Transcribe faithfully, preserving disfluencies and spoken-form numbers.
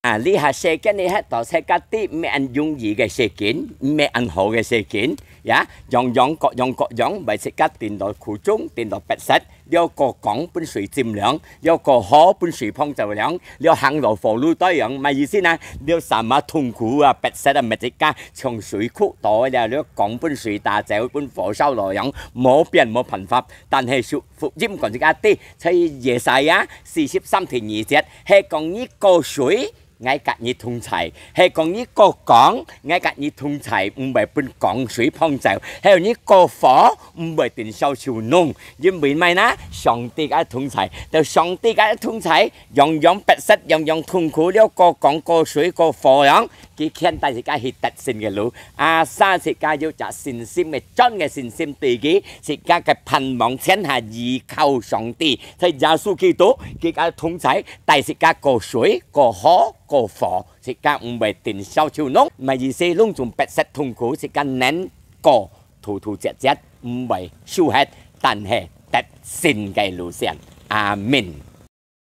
啊，這下世間裡歇到自家知毋係恁容易个事情，毋係恁好个事情，呀，樣樣各樣各樣，會自家跌到苦衷，跌到逼塞，了過江分水浸涼，了過河分水捧走涼，了行到火爐堆樣，麼意思呢？了什麼痛苦啊，逼塞啊，乜自家像水窟倒了，了江分水打走，分火燒了樣，無變無辦法。但係福音講自家知，在Yesaya四十三第二節，係講你過水，𠊎佮你同在；係講你過江，𠊎佮你同在，毋會分江水捧走；還有你過火，毋會定燒臭燶。因為麼个呢？上帝佮同在，到上帝佮同在，樣樣逼塞，樣樣痛苦，了過江、過水、過火樣，佢牽帶自家去得勝个路。Asal自家有隻信心个，真个信心對佢，自家个盼望全下依靠上帝，在耶穌基督，佢佮同在，帶自家過水、過河、過火，自家毋會定燒臭燶。麼意思？攏總逼塞痛苦，自家能過突突折折，毋會輸忒，但係得勝个路線。阿們。